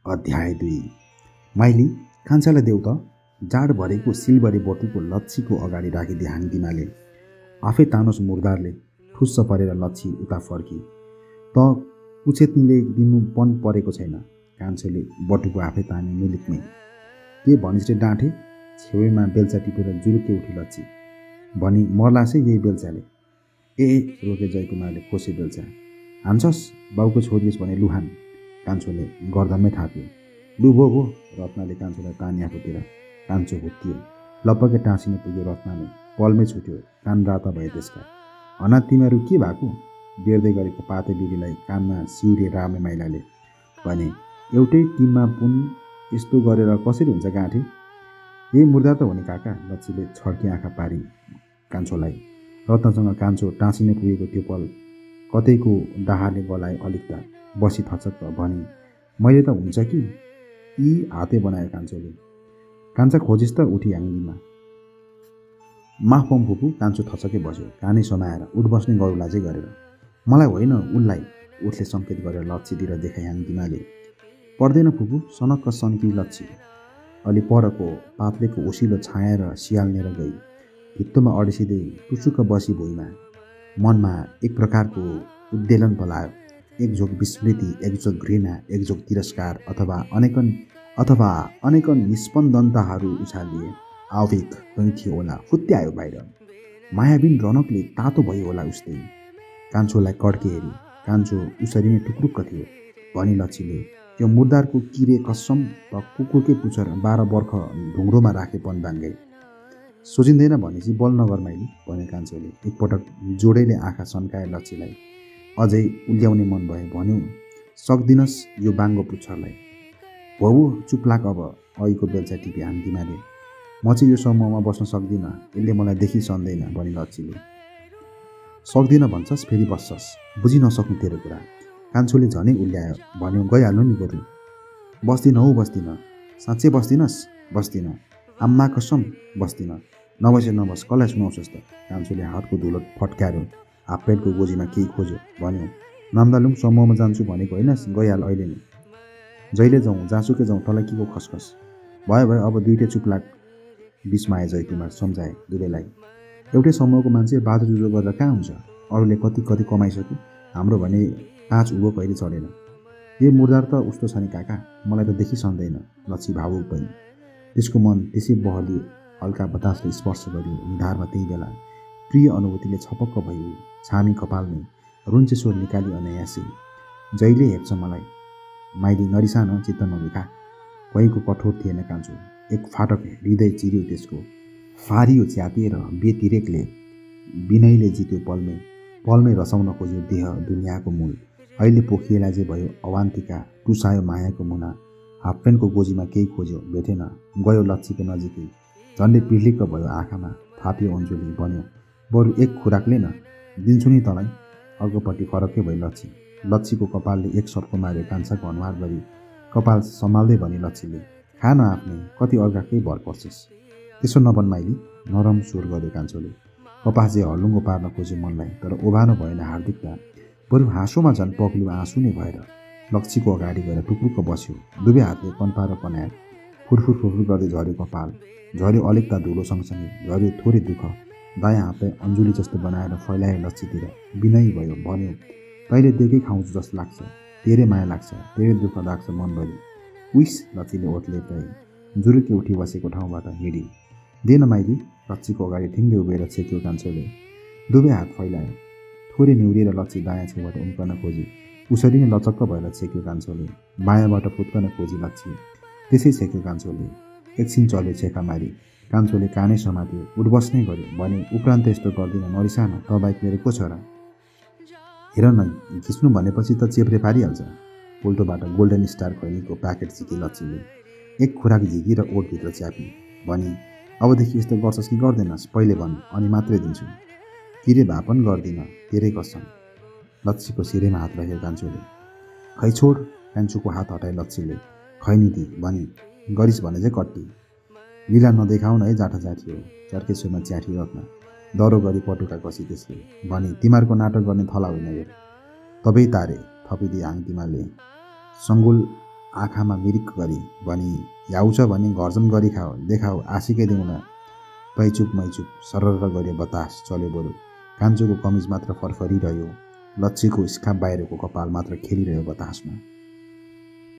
अध्याय 2। माइली कान्छालाई देऊ त। जाड भरेको सिलबरी बटुको लच्छीको अगाडि राखिदिए हाङदिमाले। आफै तानोस् मुर्दारले ठुस्स परेर लच्छी उता फर्की। त कुचेतनीले दिनु पन परेको छैन। कान्छोले बटुको आफै ताने मिलिकमै। के भनिसले डाँठे। छेउमा बेल्चा टिपेर जुरुक्के उठी लच्छी। भनी मर्लासे यही बेल्चाले। ए रोके जयकुमारले खोसे बेल्चा। हान्छस् बाउको छोरियस भने लुहान। कान्छोले गर्दनमै थाप्यो। लु भो रत्नाले कान्छोलाई तानी आफूतिर। कान्छो हुत्तियो। लपक्कै टाँसिन पुग्यो रत्नाले। पलमै छुट्यो। कान राता भए त्यसका। हना तिमीहरू के भएको? बेर्दै गरेको पाते बिरीलाई कानमा सिउरे रामे माइलाले भने। एउटै टिममा पुन यस्तो गरेर कसरी हुन्छ गाँठे? यही मुर्दा त हो नि काका। लच्छीले छड्की आँखा पारी कान्छोलाई। रत्नसँग कान्छो टाँसिन पुगेको त्यो पल कतैको डाहाले गलाए अलिकता। बसी थचक्क भनी मैले त हुन्छ कि यी हाते बनायो कान्छोले। कान्छा खोजिस् त उठी हाङदिमा। माफ पम फुपू। कान्छो थचक्कै बस्यो कानै समाएर उठ बस्ने गरौलाजै गरेर। मलाई होइन उनलाई उठले सङ्केत गरेर लच्छीतिर देखाइ हाङदिमाले। पर्दैन फुपू। सनक्क सन्की लच्छी। अलि परको पातलेको ओसिलो छाएर सियाल्नेर गई। भित्तोमा अडिसिँदै टुसुक्क बसी भुइँमा। मनमा एक प्रकारको उद्वेलन पलायो। एक झोक विस्मृति, एक झोक घृणा, एक झोक तिरस्कार अथवा अनेकन निस्पन्दनताहरू उछालिए। आवेग पनि थियो होला। फुत्त्यायो बाहिर। मायाबिन रनकले तातो भयो होला उस्तै। कान्छोलाई कड्के हेरी। कान्छो उसरी नै टुक्रुक्क थियो। भनी लच्छीले त्यो मुर्दारको किरे कसम त कुकुरकै पुच्छर 12 वर्ष ढुङ्ग्रोमा राखे पन बाङ्गै। सोचिँदैन भनेपछि बल नगर माइली भने कान्छोले। एकपटक जोडैले आँखा सन्काए लच्छीलाई। अझै उल्याउने मन भए भन्यो सक्दिनस् यो बाङ्गो पुच्छरलाई। भौ चुप लाग अब। अघिको बेल्चा टिपे हाङदिमाले। म चाहिँ यो समूहमा बस्न सक्दिनँ। यसले मलाई देखि सन्दैन भनी लच्छीले। सक्दिन भन्छस् फेरि बस्छस्। बुझि नसक्नु तेरो कुरा। कान्छोले झनै उल्यायो। भन्यो गइहाल्नु नि बरु। बस्दिन हौ बस्दिन। साँच्चै बस्दिनस्? बस्दिन। आम्मा कसम बस्दिन। नबसे नबस कसलाई सुनाउँछस् त? कान्छोले हातको धुलो फट्क्यायो। हाफ प्यान्टको गोजीमा केही खोज्यो। भन्यो नामदालुङ समूहमा जान्छु भनेको होइनस्? गइहाल अहिले नै। जहिले जाउँ जाँसुकै जाउँ तँलाई के को खसखस? भयो अब दुइटै चुप लाग। बिचमा जयकुमार सम्झाए दुवैलाई। एउटै समूहको मान्छे बाजुजुजो गरेर कहाँ हुन्छ? अरूले कति कमाइसक्यो। हाम्रो भने 5 उँभो कहिले चढेन। यो मुर्दार त उस्तो छ नि काका। मलाई त देखि सन्दैन। लच्छी भावुक भई। त्यसको मन त्यसै बहलियो। हल्का बतासले स्पर्श गर्यो निधारमा। त्यही बेला प्रिय अनुभूतिले छपक्क भयो। छामी कपालमै रुन्चे स्वर निकाली अनायासै। जहिले हेप्छ मलाई। माइली नरिसान चित्त नदुखा। कहीँको कठोर थिएन कान्छो। एक फाटक हृदय चिर्यो त्यसको। फारियो च्यातिएर बेतिरेकले। विनयले जित्यो पलमै रसाउन खोज्यो देह दुनियाँको मूल। अहिले पोखिएला जे भयो अवान्तिका। टुसायो मायाको मुना। हाफ प्यान्टको गोजीमा केही खोज्यो भेटेन। गयो लच्छीको नजिकै। झन्डै पिर्लिक्क भयो आँखामा। थाप्यो अन्जुली। भन्यो बरु एक खुराकले न। दिन्छु नि तँलाई। अर्कोपट्टि फरक्कै भयो लच्छी। लच्छीको कपालले एक सप्को मार्यो कान्छाको अनुहार गरी। कपाल सम्हाल्दै भनी लच्छीले खा न आफ्नै कति अर्काकै भर पर्छस्। त्यसो नबन माइली। नरम स्वर गर्यो कान्छोले। कपास जे हल्लुङ्गो पार्न खोज्यो मनलाई। तर ओभानो भएन हार्दिकता। बरु हाँसोमा झन् पग्लियो आँसु नै भएर। लच्छीको अगाडि गएर टुक्रुक्क बस्यो। दुवै हातले कन्पाएर कनायो। फुरफुर गर्दै झऱ्यो कपाल। झऱ्यो अलिकता धुलो सँगसँगै। झऱ्यो थोरै दुःख। दायाँ हातलाई अन्जुली जस्तो बनाएर फैलायो लच्छीतिर। विनयी भयो। भन्यो तैँले दिएकै खाउँछु जस्तो लाग्छ। तेरै माया लाग्छ। तेरै दुःख लाग्छ मनभरि। उइस लच्छीले ओठ लेप्टाए। जुरुक्के उठी बसेको ठाउँबाट हिँडी। देन माइली। लच्छीको अगाडि ठिङ्गै उभिएर छेक्यो कान्छोले। दुवै हात फैलायो। थोरै निहुरिएर लच्छी दायाँ छेउबाट उम्कन खोजी। उसरी नै लचक्क भएर छेक्यो कान्छोले। बायाँबाट फुत्कन खोजी लच्छी। त्यसै छेक्यो कान्छोले। एकछिन चल्यो छेका मारी। कान्छोले कानै समात्यो। उठ बस्नै गर्यो। भने उपरान्त यस्तो गर्दिन नरिसान। तँबाहेक मेरो को छ र? हेर न घिच्नु भनेपछि त चेप्रे पारिहाल्छ। पोल्टोबाट गोल्डन स्टार खैनीको प्याकेट झिकी लच्छीले। एक खुराक झिकी र ओठभित्र च्यापी। भनी अबदेखि यस्तो गर्छस् कि गर्दैनस् पहिले भन् अनि मात्रै दिन्छु। किरे भए पनि गर्दिन तेरै कसम। लच्छीको सिरेमा हात राख्यो कान्छोले। खै छोड। कान्छोको हात हटाए लच्छीले। खैनी दि भनी गरिस् भने चाहिँ कट्टी। लीला नदेखाउन है जाठा जाठी हो। चर्केश्वरमा च्याठी रत्न। दरो गरी पटुका कसी त्यसले। भनी तिमीहरूको नाटक गर्ने थला होइन यो। तबै तारे थपिदिए हाङदिमाले। सङ्गुल आँखामा मिरिक गरी भनी याउँछ भने घरजम गरी खाऊ देखाऊ आशिकै देऊ न। पैचुप मैचुप सरर गरे बतास चल्यो बरु। कान्छोको कमिज मात्र फरफरिरह्यो। लच्छीको स्काप बाहिरको कपाल मात्र खेलिरह्यो बतासमा।